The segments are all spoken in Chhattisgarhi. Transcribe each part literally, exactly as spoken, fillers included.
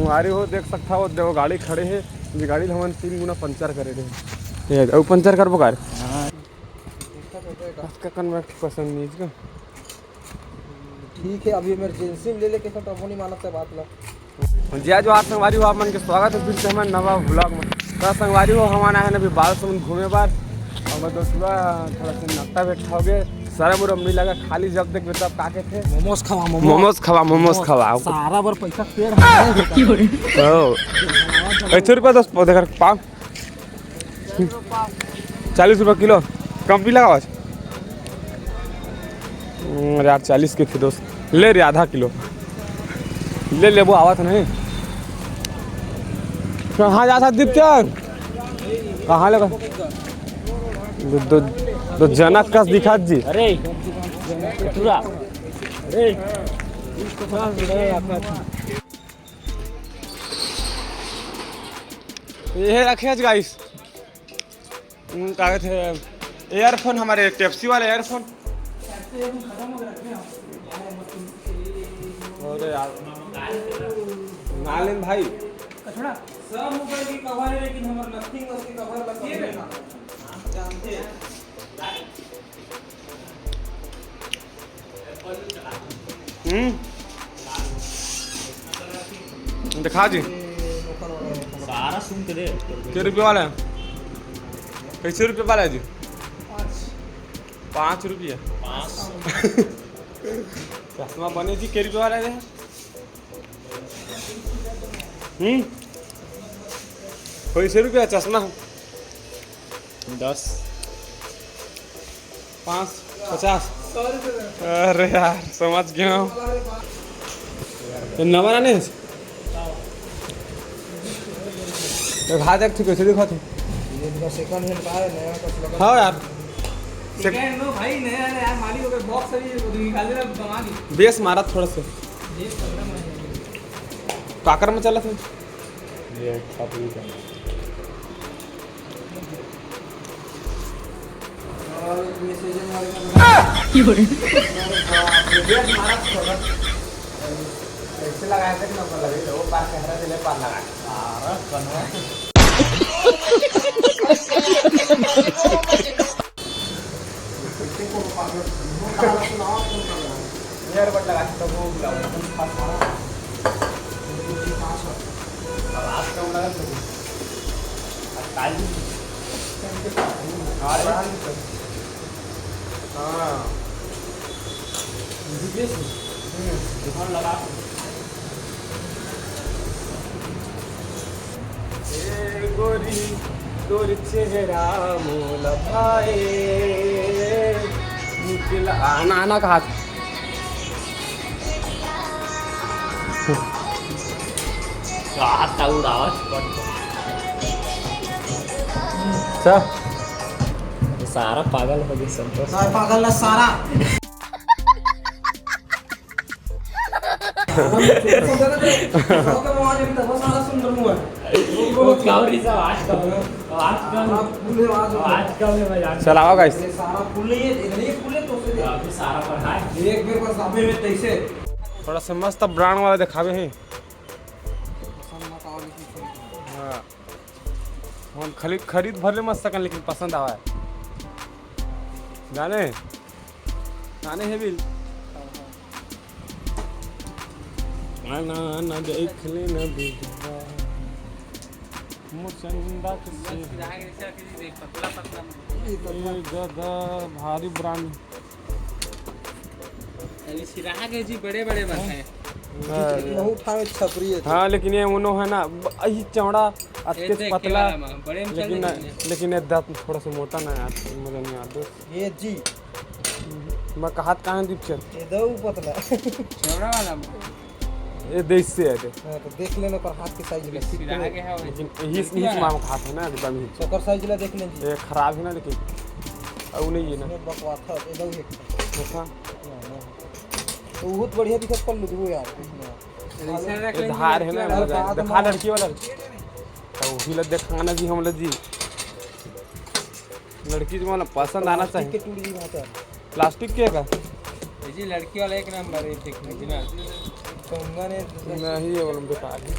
संगवारी हो, देख सकत हव, वो गाड़ी खड़े हे, जे गाड़ी ल हमन तीन गुना पंचर करे रहे। ये अउ पंचर करबो का रे? हाँ। आपका कौन बात पसंद नहीं इसका? ठीक है, अभी इमरजेंसी में ले लेके तो तबो नहीं मानत हे बात ला। जय जोहार संगवारी हो, आप मन के स्वागत हे फिर से हमर नवा व्लॉग में। तो संगवारी हो, हमन आए हन अभी बालसमुंद घूमे बर। अउ मैं दोस्तवा थोड़ा सा नट्टा बैठा हो गए, शरम उरम नहीं लगा, खाली जब देख तब का कहते? मोमोज खवा, मोमोज। मोमोज खवा, मोमोज खवा। सारा बर पैसा पेड़ है। ओ। कैसे रुपया दोस्त पौधे कर पाव? चालीस रुपया किलो। कम भी लगावा। हम्म, यार, चालीस के थे दोस्त, ले रे आधा किलो। ले लेबो, आवत नहीं। कहाँ जात हस दीपचंद? कहाँ ले? दो, दो, दो जनक कस दिखत जी। अरे, पूरा। अरे। ये रखे आज गाइस। हम्म, का कहते हैं, ईयरफोन, हमारे टेप्सी वाले ईयरफोन। अरे यार, नालिन भाई। सब मोबाइल के कवर है, लेकिन हमर नथिंग उसके कवर लगा ना। जानते हैं। हम्म। दिखा जी। सारा सुन के दे। के रुपये वाला है? कैसे रुपये वाला है जी? पाँच रुपये। चश्मा बने जी, के रुपये वाला है? हम्म। कैसे रुपया चश्मा? दस। पाँच, पचास। अरे यार, समझ गया हूँ। ये नवा आने हे? तो खा देख, ठीक कैसे दिखा तू? ये तो सेकंड हैंड का है, नया कुछ लगा। हाँ यार। सेकंड हैंड नो भाई, नया नया यार, मालिक अगर बॉक्स अभी निकाल दे ना, बना ली। बेस मारा थोड़ा सा। बेस पकड़ा मार। काकर में चला था? ये खपरी का। और ये सीजन वाले का। अरे बाप रे, देख मारा तो होगा। कैसे लगाया था कि नंबर लगे, वो पार चेहरा से ले पार लगा। सारा कनवा। एयरबड लगा के तो वो बुलाओ, एकदम खास वाला। आवाज कम लगा तो। अब काली। हाँ। हम्म, दुकान लगा। ए गोरी, तोर चेहरा मोला भाए। निकला, आना, आना कहा था? कहा था उड़ावत? अच्छा। सारा पागल हो गया संतोष। सारा पागल ना सारा। वो क्या हो रही सब आज का? आज का, आज का में मजा। चलाओ गाइस। ये सारा फूल नहीं है, इधर ये फूल है तो उसे दे। अभी सारा पर है। एक बेर बस अबे में तैसे। थोड़ा सा मस्त ब्रांड वाला दिखावे हैं। पसंद मत आओ लेकिन। हाँ। हम खरीद, खरीद भले मत सकन, लेकिन पसंद आवा है। जाने? जाने है बिल? आना, आना, देख लेना बिल। मुचंदा किससे? पतला, पतला। ये दादा, भारी ब्रांड। अभी सिराहा के जी बड़े बड़े बन हैं। हाँ। बहुत ठावे छपरी है। हाँ, लेकिन ये उनो है ना, ब-, यही चौड़ा, ये अतके देख के पतला, वाला में, बड़े में चल लेकिन, देंगे। लेकिन ये दांत थोड़ा सा मोटा ना यार, मजा नहीं आता। ये जी। मैं कहात कहाँ दीपचंद? ये दो पतला। चौड़ा वाला में। ये देश से है, देख। हाँ, तो देख लेना पर हाथ के साइज में। सिराहा के है वो। लेकिन यही, यही मामा का हाथ है ना, एकदम ही। ओकर साइज ला देख लें जी। ये खराब है ना, लेकिन। और नहीं है ना। इसमें बकवास था, ये दो एक। अच्छा। हाँ, हाँ। तो बहुत बढ़िया दिखत कर लू यार, इसमें। ऐसा रख ये लेंगे, धार है ना, लड़की वाला। मजा है। दिखा लड़की वाला। तो वही ला दिखाना जी, हम लोग जी। लड़की जो वाला पसंद आना चाहिए। प्लास्टिक के टूट गई बात है। प्लास्टिक के का? जी, लड़की वाला एक नंबर है, देख लीजिए ना। कंगन है। नहीं, ये वाला बेकार है।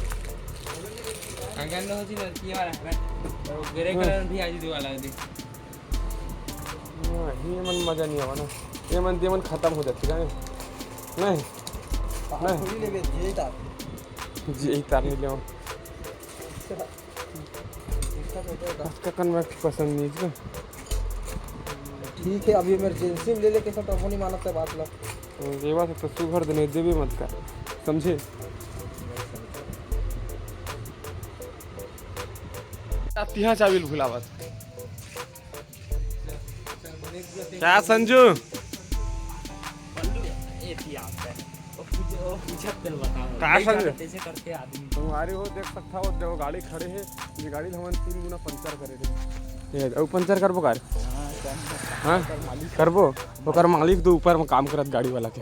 अगर न हो जी लड़की वाला है, तो ग्रे कलर भी आज दीवाला दे। नहीं, ये मन मजा नहीं आवा ना, ये मन दे मन खत्म हो जाती है। नहीं, नहीं। थोड़ी लेबे, जे तार। जे तार नहीं ले। इसका कन मैं पसंद नहीं इसका। ठीक है, अभी इमरजेंसी में ले लेके सब टॉपो नहीं मानता बात ला। ये बात तो सुघर देने देवे मत कर, समझे? तिहा चाबिल भुलावत। क्या संजू? का संजू? तुम्हारी हो देख सकता हो, देखो गाड़ी खड़े है, ये गाड़ी हमन तीन गुना पंचर करे थे। ये अउ पंचर करबो कार? हाँ, करबो। ओकर मालिक तो ऊपर में काम करत गाड़ी वाला के।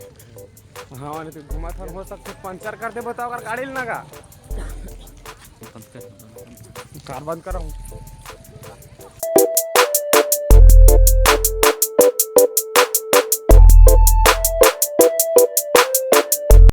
हाँ, वाले तो घुमा थन हो सकते पंचर कर दे, बताओ अगर गाड़ी लेना का। कार बंद कर रहा हूँ।